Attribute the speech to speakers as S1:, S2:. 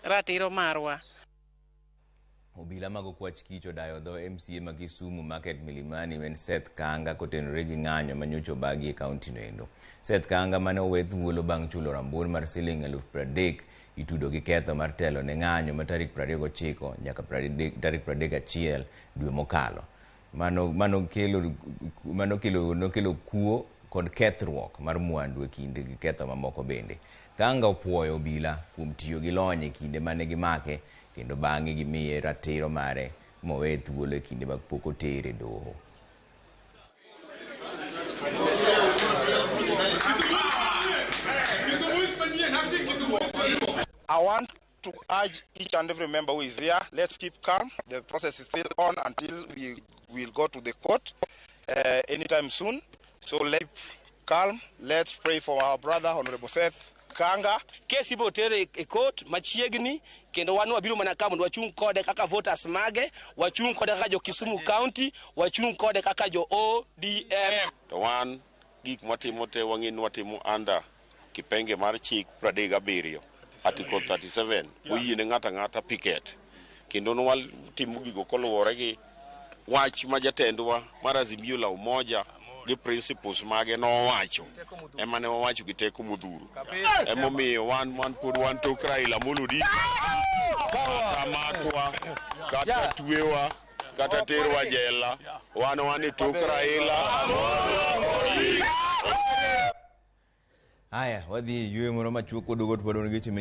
S1: ratiro marwa.
S2: Obila mag okwach kich odayo dho MCA ma Kisumu Market Milimani wen Seth Kanga kotenore gi ng'anyo manyocha obagi e kaunti no endo. Seth Kanga mane owe thuolo bang' chulo rabuon mar siling 30,000 itudo gi ketho mar telo ne ng'anyo ma tarik 29 nyaka tarik 31 dwe mokalo. Mano nokelo kuo kod kethruok mar mwandu e kind gi ketho mamoko bende. Kanga opuoyo obila kuom tiyo gi lony e kinde mane gimake kendo bang'e gimiye ratiro mare moweye thuolo e kinde ma pok otere e doho.
S3: I want to urge each and every member who is here, let's keep calm. The process is still on until we will go to the court anytime soon. So let's keep calm. Let's pray for our brother, Honorable Seth Kanga.
S4: Case ibiro ter e court machiegni kendo wan wabiro mana ka mondo wachung' kode kaka voters mage, wachung' kode kaka jo Kisumu County, wachung' kode kaka jo ODM.
S5: To wan gik mwatimo te wang'e ni watimo under kipenge mar chik 37, article 37, oyiene ng'ato ang'ata picket, kendo nwatimo gigo koluwore gi wach ma jatendwa mar Azimio la Umoja gi principles mage nowacho, ema ne wawacho gi teko modhuro. Emomiyo wan pod wan tok Raila Amolo Odinga, kata makwa, kata twewa, kata terwa jela, wan e tok Raila Amolo Odinga.
S2: Haya, wadhi e yueyo moro machuok, waduogo to wadong' gi weche.